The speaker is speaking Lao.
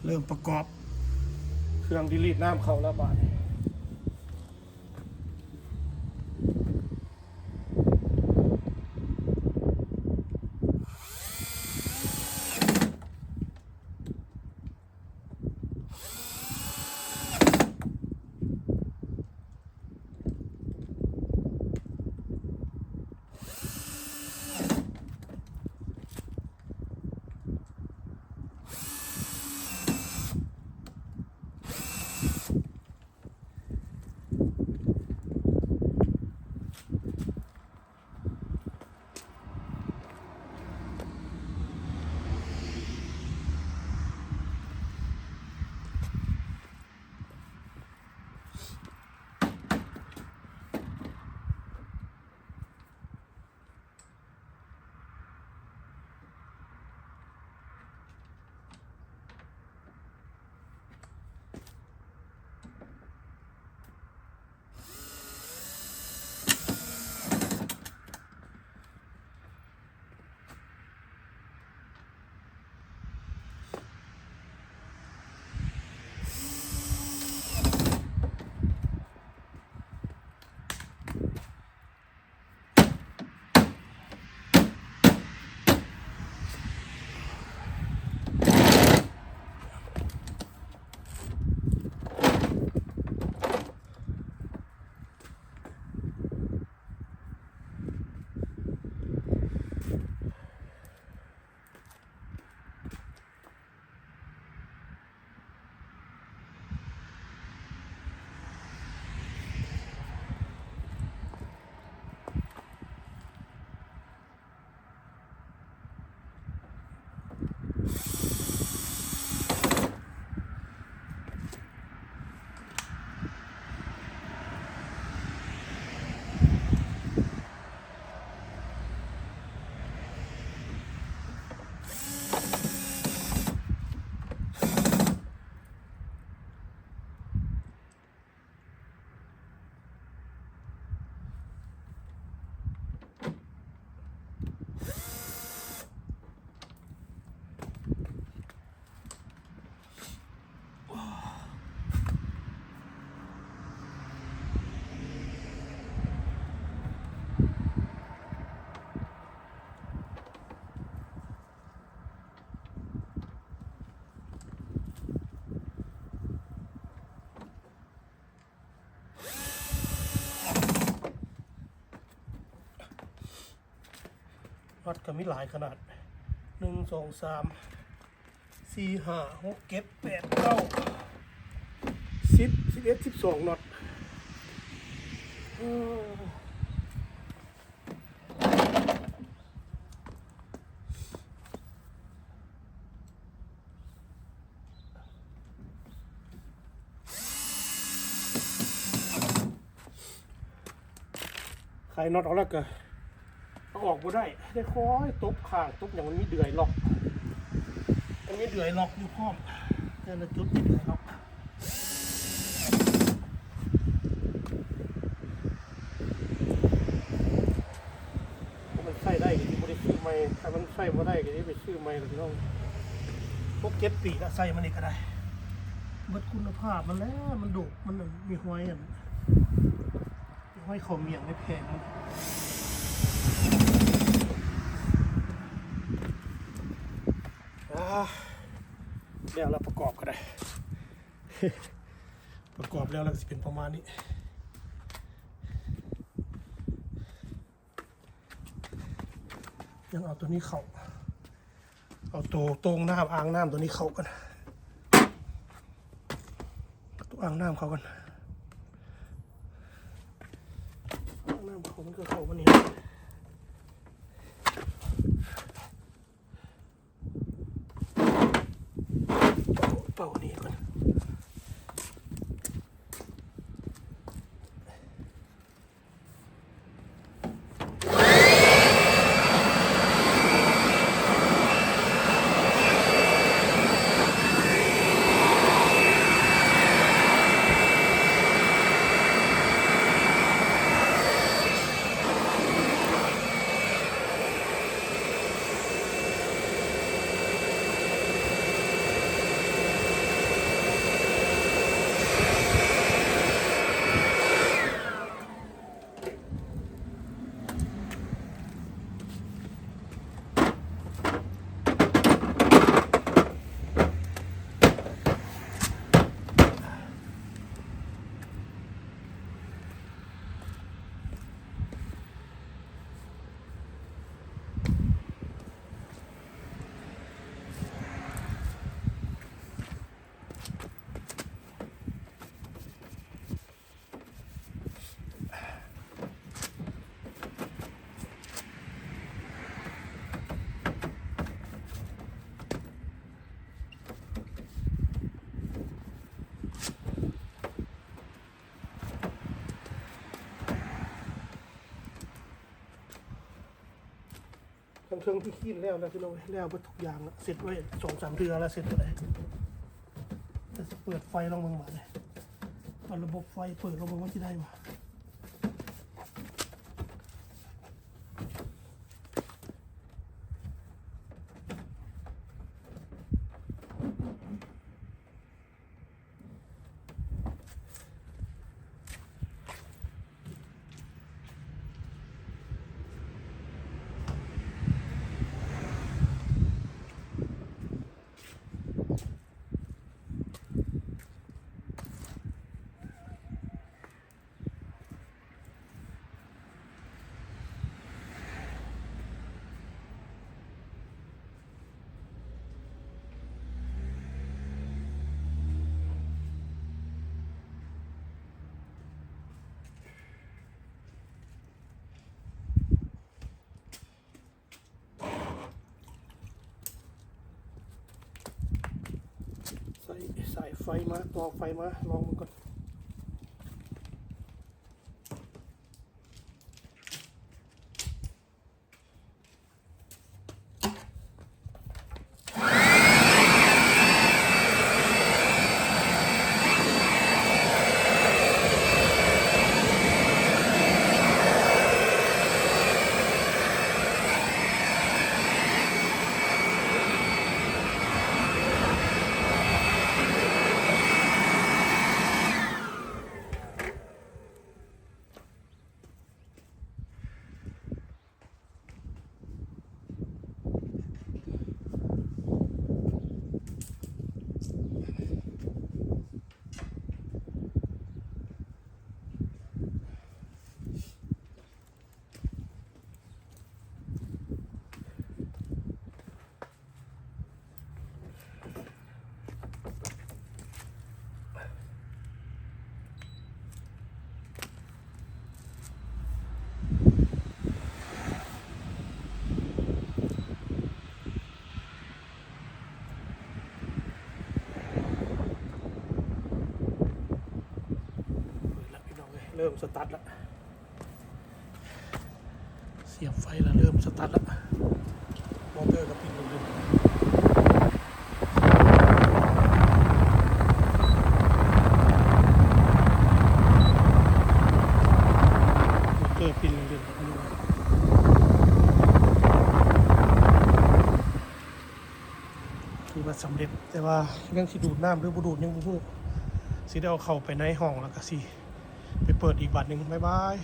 ເລີ່ມປະກອບເຄື່ອງ ດີລີດນ້ຳເຂົ້າແລ້ວບາດນີ້. ນັອດກໍມີຫຼາຍຂະໜາດ ໜຶ່ງ ສອງ ສາມ ສີ່ ຫ້າ ຫົກ ເຈັດ ແປດ ເກົ້າ ສິບ ສິບເອັດ ສິບສອງນັອດ. ໄຂນັອດອອກແລ້ວກໍເອົາອອກບໍ່ໄດ້ ໄດ້ຄອຍຕົບຂ້າງ ຕົບຫຍັງ ມັນມີເດືອຍລັອກ ມັນມີເດືອຍລັອກຢູ່ພ້ອມ ແຕ່ລະຈຸດມີເດືອຍລັອກ. ມັນໃຊ້ໄດ້ກໍຊິບໍ່ໄດ້ຊື້ໃໝ່ ຖ້າມັນໃຊ້ບໍ່ໄດ້ກໍຊິໄປຊື້ໃໝ່ລະພີ່ນ້ອງ. ຫົກເຈັດປີລະໃຊ້ມານີ້ກໍໄດ້ ເບິດຄຸນນະພາບມັນແລ້ວ ມັນໂດກ ມັນມີຮອຍອັນ ຮອຍເຂົ້າໝ້ຽງໃນແຜງມັນ. ອາ ແລ້ວລະ ປະກອບກໍໄດ້. ປະກອບແລ້ວ ແລ້ວກໍຊິເປັນປະມານນີ້. ຍັງເອົາຕົວນີ້ເຂົ້າ ເອົາໂຕໂຕ່ງນ້ຳ ອ່າງນ້ຳຕົວນີ້ເຂົ້າກ່ອນ ເອົາໂຕອ່າງນ້ຳເຂົ້າກ່ອນ. ອ່າງນ້ຳເຂົ້າ ມັນກໍເຂົ້າມານີ້. ເປົ່ານີ້ກ່ອນ. ເທິງທີ່ຄີນແລ້ວແລ້ວພີ່ນ້ອງເອີຍ ແລ້ວເບິດທຸກຢ່າງລະ ເຊັດໄວ້ສອງສາມເທື່ອລະ ເຊັດໄດ້. ແຕ່ຊິເປີດໄຟລອງເບິ່ງບາດນີ້ ວ່າລະບົບໄຟເປີດລອງເບິ່ງວ່າຊິໄດ້ບໍ່. ໃສ່ສາຍໄຟມາ ຕໍ່ໄຟມາ ລອງເບິ່ງກ່ອນ. ເປີດລະພີ່ນ້ອງເອີຍ ເລີ່ມສະຕາດລະ. ສຽບໄຟລະເລີ່ມສະຕາດລະ ມໍເຕີກະປິ່ນລົງເລີຍ ມໍເຕີປິ່ນລົງເລີຍ. ຖືວ່າສຳເລັດ ແຕ່ວ່າຍັງຊິດູດນ້ຳຫຼືບໍ່ດູດຍັງບໍ່ຮູ້ ຊິໄດ້ເອົາເຂົ້າໄປໃນຫ້ອງ ແລ້ວກະຊິໄປເປີດອີກບາດໜຶ່ງ. ບາຍບາຍ.